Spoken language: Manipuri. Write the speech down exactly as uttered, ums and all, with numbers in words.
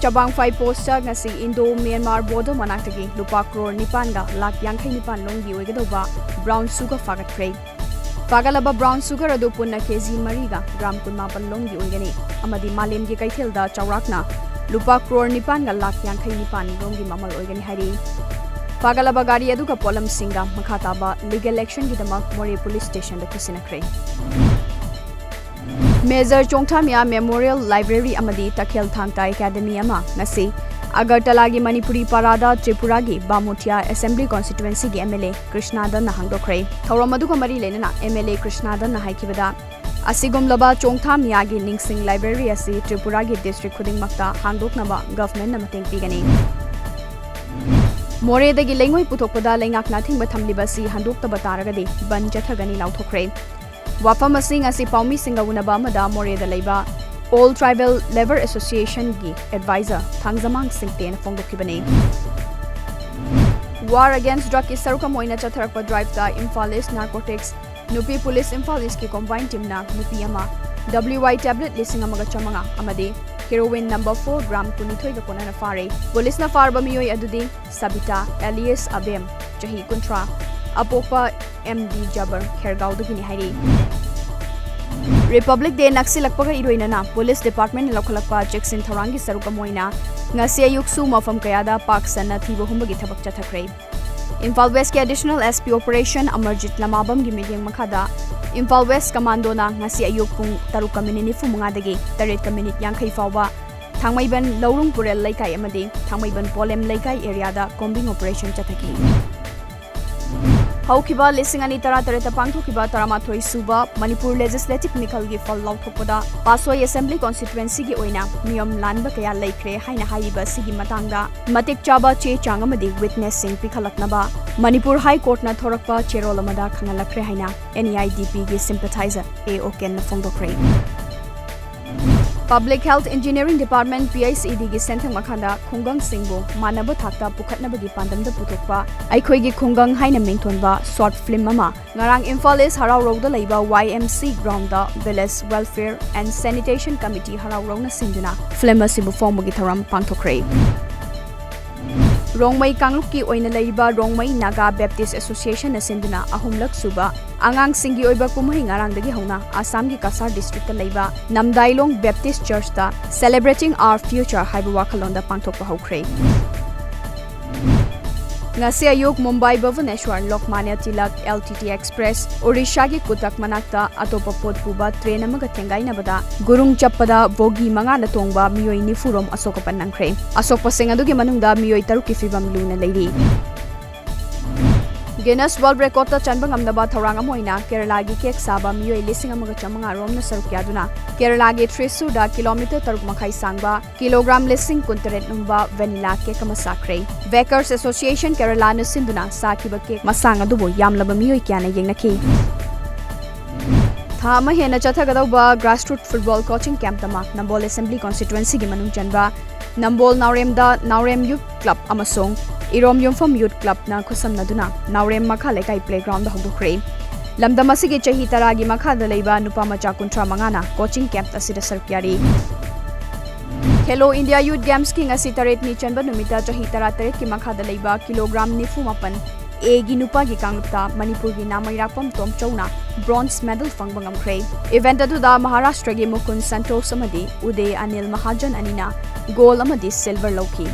ꯆꯕꯥꯡꯐꯥꯏ ꯄꯣꯁꯇ ꯉꯁꯤ ꯏꯟꯗꯣ ꯃ꯭ꯌꯥꯟꯃꯥꯔ ꯕꯣꯔꯗꯔ ꯃꯅꯥꯛꯇꯒꯤ ꯂꯨꯄꯥ ꯀ꯭ꯔꯣꯔ ꯅꯤꯄꯥꯟꯒ ꯂꯥꯈ ꯌꯥꯡꯈꯩ ꯅꯤꯄꯥꯟ ꯂꯣꯝꯒꯤ ꯑꯣꯏꯒꯗꯧꯕ ꯕ꯭ꯔꯥꯎꯟ ꯁꯨꯒꯔ ꯐꯥꯒꯠꯈ꯭ꯔꯦ꯫ ꯐꯥꯒꯠꯂꯕ ꯕ꯭ꯔꯥꯎꯟ ꯁꯨꯒꯔ ꯑꯗꯨ ꯄꯨꯟꯅ ꯀꯦꯖꯤ ꯃꯔꯤꯒ ꯒ꯭ꯔꯥꯝ ꯀꯨꯟꯃꯥꯄꯟ ꯂꯣꯝꯒꯤ ꯑꯣꯏꯒꯅꯤ ꯑꯃꯗꯤ ꯃꯥꯂꯦꯝꯒꯤ ꯀꯩꯊꯦꯜꯗ ꯆꯥꯎꯔꯥꯛꯅ ꯂꯨꯄꯥ ꯀ꯭ꯔꯣꯔ ꯅꯤꯄꯥꯟꯒ ꯂꯥꯈ ꯌꯥꯡꯈꯩ ꯅꯤꯄꯥꯟ ꯂꯣꯝꯒꯤ ꯃꯃꯜ ꯑꯣꯏꯒꯅꯤ ꯍꯥꯏꯔꯤ꯫ ꯐꯥꯒꯠꯂꯕ ꯒꯥꯔꯤ ꯑꯗꯨꯒ ꯄꯣꯠꯂꯝꯁꯤꯡꯒ ꯃꯈꯥ ꯇꯥꯕ ꯂꯤꯒꯦꯜ ꯑꯦꯛꯁꯟꯒꯤꯗꯃꯛ ꯃꯣꯔꯦ ꯄꯨꯂꯤꯁ ꯁ꯭ꯇꯦꯁꯟꯗ ꯈꯨꯠꯁꯤꯟꯅꯈ꯭ꯔꯦ꯫ ꯃꯦꯖꯔ ꯆꯣꯡꯊꯥꯃꯤꯌꯥ ꯃꯦꯃꯣꯔꯤꯌꯦꯜ ꯂꯥꯏꯕ꯭ꯔꯦꯔꯤ ꯑꯃꯗꯤ ꯇꯈꯦꯜ ꯊꯥꯡ ꯇꯥ ꯑꯦꯀꯥꯗꯦꯃꯤ ꯑꯃ ꯉꯁꯤ ꯑꯒꯔꯇꯂꯥꯒꯤ ꯃꯅꯤꯄꯨꯔꯤ ꯄꯥꯔꯥꯗ ꯇ꯭ꯔꯤꯄꯨꯔꯥꯒꯤ ꯕꯥꯃꯨꯊꯤꯌꯥ ꯑꯦꯁꯦꯝꯕ꯭ꯂꯤ ꯀꯣꯟꯁꯇꯤꯇ꯭ꯋꯦꯟꯁꯤꯒꯤ ꯑꯦꯝ ꯑꯦꯜ ꯑꯦ ꯀ꯭ꯔꯤꯁꯅꯥꯗꯟꯅ ꯍꯥꯡꯗꯣꯛꯈ꯭ꯔꯦ꯫ ꯊꯧꯔꯝ ꯑꯗꯨꯒ ꯃꯔꯤ ꯂꯩꯅꯅ ꯑꯦꯝ ꯑꯦꯜ ꯑꯦ ꯀ꯭ꯔꯤꯁꯅꯥꯗꯟꯅ ꯍꯥꯏꯈꯤꯕꯗ, ꯑꯁꯤꯒꯨꯝꯂꯕ ꯆꯣꯡꯊꯥꯃꯤꯌꯥꯒꯤ ꯅꯤꯡꯁꯤꯡ ꯂꯥꯏꯕ꯭ꯔꯦꯔꯤ ꯑꯁꯤ ꯇ꯭ꯔꯤꯄꯨꯔꯥꯒꯤ ꯗꯤꯁꯇ꯭ꯔꯤꯛ ꯈꯨꯗꯤꯡꯃꯛꯇ ꯍꯥꯡꯗꯣꯛꯅꯕ ꯒꯚꯔꯟꯃꯦꯟꯠꯅ ꯃꯇꯦꯡ ꯄꯤꯒꯅꯤ꯫ ꯃꯣꯔꯦꯗꯒꯤ ꯂꯩꯉꯣꯏ ꯄꯨꯊꯣꯛꯄꯗ ꯂꯩꯉꯥꯛꯅ ꯑꯊꯤꯡꯕ ꯊꯝꯂꯤꯕ ꯑꯁꯤ ꯍꯟꯗꯣꯛꯇꯕ ꯇꯥꯔꯒꯗꯤ ꯕꯟꯗ ꯆꯠꯊꯒꯅꯤ ꯂꯥꯎꯊꯣꯛꯈ꯭ꯔꯦ꯫ ꯋꯥꯐꯝ ꯑꯁꯤ ꯉꯁꯤ ꯄꯥꯎꯃꯤꯁꯤꯡꯒ ꯎꯅꯕ ꯑꯃꯗ ꯃꯣꯔꯦꯗ ꯂꯩꯕ All Tribal Labour Associationꯒꯤ advisor ꯊꯥꯡꯖꯃꯥꯡ ꯁꯤꯡꯇꯦꯅ ꯐꯣꯡꯗꯣꯛꯈꯤꯕꯅꯤ꯫ War Against Drugꯀꯤ ꯁꯔꯨꯛ ꯑꯃ ꯑꯣꯏꯅ ꯆꯠꯊꯔꯛꯄ ꯗ꯭ꯔꯥꯏꯚꯇ ꯏꯝꯐꯥꯜ ꯏꯁ ꯅꯥꯔꯀꯣꯇꯤꯛꯁ ꯅꯨꯄꯤ ꯄꯨꯂꯤꯁ ꯏꯝꯐꯥꯜ ꯏꯁꯀꯤ ꯀꯣꯝꯕꯥꯏꯟ ꯇꯤꯝꯅ ꯅꯨꯄꯤ ꯑꯃ W I tablet ꯂꯤꯁꯤꯡ ꯑꯃꯒ ꯆꯥꯃꯉꯥ ꯑꯃꯗꯤ heroin number four gram ꯀꯨꯟꯅꯤꯊꯣꯏꯒ ꯀꯣꯟꯅꯅ ꯐꯥꯔꯦ꯫ ꯄꯨꯂꯤꯁꯅ ꯐꯥꯔꯕ ꯃꯤꯑꯣꯏ ꯑꯗꯨꯗꯤ ꯁꯕꯤꯇꯥ alias ꯑꯕꯦꯝ, ꯆꯍꯤ ꯀꯨꯟꯊ꯭ꯔꯥ, ꯑꯄꯣꯛꯄ ꯑꯦꯝ ꯗꯤ ꯖꯕꯔ, ꯈꯦꯔꯒꯥꯎꯗꯒꯤꯅꯤ ꯍꯥꯏꯔꯤ꯫ ꯔꯤꯄꯕ꯭ꯂꯤꯛ ꯗꯦ ꯅꯛꯁꯤꯜꯂꯛꯄꯒ ꯏꯔꯣꯏꯅꯅ ꯄꯨꯂꯤꯁ ꯗꯤꯄꯥꯔꯠꯃꯦꯟꯠꯅ ꯂꯧꯈꯠꯂꯛꯄ ꯆꯦꯛꯁꯤꯟ ꯊꯧꯔꯥꯡꯒꯤ ꯁꯔꯨꯛ ꯑꯃ ꯑꯣꯏꯅ ꯉꯁꯤ ꯑꯌꯨꯛꯁꯨ ꯃꯐꯝ ꯀꯌꯥꯗ ꯄꯥꯛ ꯁꯟꯅ ꯊꯤꯕ ꯍꯨꯝꯕꯒꯤ ꯊꯕꯛ ꯆꯠꯊꯈ꯭ꯔꯦ꯫ Imphal ꯋꯦꯁ꯭ꯠꯀꯤ Additional S P Operation Amarjeet ꯂꯃꯥꯕꯝꯒꯤ ꯃꯤꯠꯌꯦꯡ ꯃꯈꯥꯗ ꯏꯝꯐꯥꯜ ꯋꯦꯁ꯭ꯠ ꯀꯃꯥꯟꯗꯣꯅ ꯉꯁꯤ ꯑꯌꯨꯛ ꯄꯨꯡ ꯇꯔꯨꯛꯀ ꯃꯤꯅꯤꯠ ꯅꯤꯐꯨ ꯃꯉꯥꯗꯒꯤ ꯇꯔꯦꯠꯀ ꯃꯤꯅꯤꯠ ꯌꯥꯡꯈꯩ ꯐꯥꯎꯕ ꯊꯥꯡꯃꯩꯕꯟ ꯂꯧꯔꯨꯡ ꯄꯨꯔꯦꯜ ꯂꯩꯀꯥꯏ ꯑꯃꯗꯤ ꯊꯥꯡꯃꯩꯕꯟ ꯄꯣꯂꯦꯝ ꯂꯩꯀꯥꯏ ꯑꯦꯔꯤꯌꯥꯗ combing operation ꯆꯠꯊꯈꯤ꯫ ꯍꯧꯈꯤꯕ ꯂꯤꯁꯤꯡ ꯑꯅꯤ ꯇꯔꯥꯇꯔꯦꯠꯇ ꯄꯥꯡꯊꯣꯛꯈꯤꯕ ꯇꯔꯥꯃꯥꯊꯣꯏ ꯁꯨꯕ ꯃꯅꯤꯄꯨꯔ ꯂꯦꯖꯤꯁꯂꯦꯇꯤꯚ ꯃꯤꯈꯜꯒꯤ ꯐꯜ ꯂꯥꯎꯊꯣꯛꯄꯗ ꯄꯥꯠꯁꯣꯏ ꯑꯦꯁꯦꯝꯕ꯭ꯂꯤ ꯀꯣꯟꯁꯇꯤꯇ꯭ꯋꯦꯟꯁꯤꯒꯤ ꯑꯣꯏꯅ ꯅꯤꯌꯝ ꯂꯥꯟꯕ ꯀꯌꯥ ꯂꯩꯈ꯭ꯔꯦ ꯍꯥꯏꯅ ꯍꯥꯏꯔꯤꯕ ꯑꯁꯤꯒꯤ ꯃꯇꯥꯡꯗ ꯃꯇꯤꯛ ꯆꯥꯕ ꯆꯦ ꯆꯥꯡ ꯑꯃꯗꯤ ꯋꯤꯠꯅꯦꯁꯁꯤꯡ ꯄꯤꯈꯠꯂꯛꯅꯕ ꯃꯅꯤꯄꯨꯔ ꯍꯥꯏ ꯀꯣꯔꯠꯅ ꯊꯣꯔꯛꯄ ꯆꯦꯔꯣꯜ ꯑꯃꯗ ꯈꯪꯍꯜꯂꯛꯈ꯭ꯔꯦ ꯍꯥꯏꯅ N E I D Pꯒꯤ sympathizer A O Kenꯅ ꯐꯣꯡꯗꯣꯛꯈ꯭ꯔꯦ꯫ Public Health Engineering Department, P H E D ꯒꯤ ꯁꯦꯟꯊꯪ ꯃꯈꯥꯗ ꯈꯨꯡꯒꯪꯁꯤꯡꯕꯨ ꯃꯥꯟꯅꯕ ꯊꯥꯛꯇ ꯄꯨꯈꯠꯅꯕꯒꯤ ꯄꯥꯟꯗꯝꯗ ꯄꯨꯊꯣꯛꯄ ꯑꯩꯈꯣꯏꯒꯤ ꯈꯨꯡꯒꯪ ꯍꯥꯏꯅ ꯃꯤꯡꯊꯣꯟꯕ short film ꯑꯃ ꯉꯔꯥꯡ ꯏꯝꯐꯥꯜ ꯏꯁ ꯍꯔꯥꯎꯔꯧꯗ ꯂꯩꯕ Y M C ground the Village Welfare and Sanitation Committee ꯍꯔꯥꯎꯔꯧꯅ ꯁꯤꯟꯗꯨꯅ film ꯑꯁꯤꯕꯨ ꯐꯣꯡꯕꯒꯤ ꯊꯧꯔꯝ ꯄꯥꯡꯊꯣꯛꯈ꯭ꯔꯦ꯫ ꯔꯣꯡꯃꯩ ꯀꯥꯡꯂꯨꯞꯀꯤ ꯑꯣꯏꯅ ꯂꯩꯔꯤꯕ ꯔꯣꯡꯃꯩ ꯅꯥꯒꯥ Baptist Association ꯅ ꯁꯤꯟꯗꯨꯅ ꯑꯍꯨꯝꯂꯛ ꯁꯨꯕ ꯑꯉꯥꯡꯁꯤꯡꯒꯤ ꯑꯣꯏꯕ ꯀꯨꯝꯍꯩ ꯉꯔꯥꯡꯗꯒꯤ ꯍꯧꯅ ꯑꯁꯥꯝꯒꯤ ꯀꯁꯥꯔ district ꯇ ꯂꯩꯕ ꯅꯝꯗꯥꯏꯂꯣꯡ Baptist Church ꯇ Celebrating Our Future ꯍꯥꯏꯕ ꯋꯥꯈꯜꯂꯣꯟꯗ ꯄꯥꯡꯊꯣꯛꯄ ꯍꯧꯈ꯭ꯔꯦ꯫ ꯉꯁꯤ ꯑꯌꯨꯛ Mumbai Bhubaneswar Lokmanya tilak L T T Express ꯑꯣꯔꯤꯁꯥꯒꯤ ꯀꯨꯇꯛ ꯃꯅꯥꯛꯇ ꯑꯇꯣꯞꯄ ꯄꯣꯠ ꯄꯨꯕ train ꯑꯃꯒ ꯊꯦꯡꯒꯥꯏꯅꯕꯗ ꯒꯨꯔꯨꯡ ꯆꯠꯄꯗ ꯕꯣꯒꯤ ꯃꯉꯥꯗ ꯇꯣꯡꯕ ꯃꯤꯑꯣꯏ ꯅꯤꯐꯨ ꯔꯣꯝ ꯑꯁꯣꯛ ꯑꯄꯟ ꯅꯪꯈ꯭ꯔꯦ꯫ ꯑꯁꯣꯛꯄꯁꯤꯡ ꯑꯗꯨꯒꯤ ꯃꯅꯨꯡꯗ ꯃꯤꯑꯣꯏ ꯇꯔꯨꯛꯀꯤ ꯐꯤꯕꯝ ꯂꯨꯅ ꯂꯩꯔꯤ꯫ Guinness World Record ꯇ ꯆꯟꯕ ꯉꯝꯅꯕ ꯊꯧꯔꯥꯡ ꯑꯃ ꯑꯣꯏꯅ ꯀꯦꯔꯂꯥꯒꯤ cake ꯁꯥꯕ ꯃꯤꯑꯣꯏ ꯂꯤꯁꯤꯡ ꯑꯃꯒ ꯆꯥꯃꯉꯥ ꯔꯣꯝꯅ ꯁꯔꯨꯛ ꯌꯥꯗꯨꯅ ꯀꯦꯔꯂꯥꯒꯤ ꯊ꯭ꯔꯤꯁꯨꯔꯗ kilometre ꯇꯔꯨꯛ ꯃꯈꯥꯏ ꯁꯥꯡꯕ kilogram ꯂꯤꯁꯤꯡ ꯀꯨꯟꯇꯔꯦꯠ ꯂꯨꯝꯕ vanilla cake ꯑꯃ ꯁꯥꯈ꯭ꯔꯦ꯫ Bakers Association Kerala ꯅ ꯁꯤꯟꯗꯨꯅ ꯁꯥꯈꯤꯕ cake ꯃꯁꯥꯡ ꯑꯗꯨꯕꯨ ꯌꯥꯝꯂꯕ ꯃꯤꯑꯣꯏ ꯀꯌꯥꯅ ꯌꯦꯡꯅꯈꯤ꯫ ꯊꯥ ꯑꯃ ꯍꯦꯟꯅ ꯆꯠꯊꯒꯗꯧꯕ grassroot football coaching camp ꯑꯃ ꯅꯝꯕꯣꯜ Assembly Constituency ꯒꯤ ꯃꯅꯨꯡ ꯆꯟꯕ ꯅꯝꯕꯣꯜ ꯅꯥꯎꯔꯦꯝꯗ ꯅꯥꯎꯔꯦꯝ Youth Club ꯑꯃꯁꯨꯡ ꯏꯔꯣꯝ ꯌꯨꯝꯐꯝ Youth Club ꯅ ꯈꯨꯠꯁꯝꯅꯗꯨꯅ ꯅꯥꯎꯔꯦꯝ ꯃꯈꯥ ꯂꯩꯀꯥꯏ playground ꯗ ꯍꯧꯗꯣꯛꯈ꯭ꯔꯦ꯫ ꯂꯝꯗꯝ ꯑꯁꯤꯒꯤ ꯆꯍꯤ ꯇꯔꯥꯒꯤ ꯃꯈꯥꯗ ꯂꯩꯕ ꯅꯨꯄꯥ ꯃꯆꯥ ꯀꯨꯟꯊ꯭ꯔꯥ ꯃꯉꯥꯅ coaching camp ꯑꯁꯤꯗ ꯁꯔꯨꯛ ꯌꯥꯔꯤ꯫ Khelo India Youth Games ꯀꯤ ꯉꯁꯤ ꯇꯔꯦꯠꯅꯤ ꯆꯟꯕ ꯅꯨꯃꯤꯠꯇ ꯆꯍꯤ ꯇꯔꯥꯇꯔꯦꯠꯀꯤ ꯃꯈꯥꯗ ꯂꯩꯕ kilogram ꯅꯤꯐꯨ ꯃꯥꯄꯟ A ꯒꯤ ꯅꯨꯄꯥꯒꯤ ꯀꯥꯡꯂꯨꯞꯇ ꯃꯅꯤꯄꯨꯔꯒꯤ ꯅꯥꯃꯩꯔꯥꯛꯄꯝ ꯇꯣꯝꯆꯧꯅ bronze medal ꯐꯪꯕ ꯉꯝꯈ꯭ꯔꯦ꯫ Event ꯑꯗꯨꯗ ꯃꯍꯥꯔꯥꯁꯇ꯭ꯔꯒꯤ ꯃꯨꯀꯨꯟ ꯁꯟꯇꯣꯁ ꯑꯃꯗꯤ ꯎꯗꯦ ꯑꯅꯤꯜ ꯃꯍꯥꯖꯟ ꯑꯅꯤꯅ gold ꯑꯃꯗꯤ silver ꯂꯧꯈꯤ꯫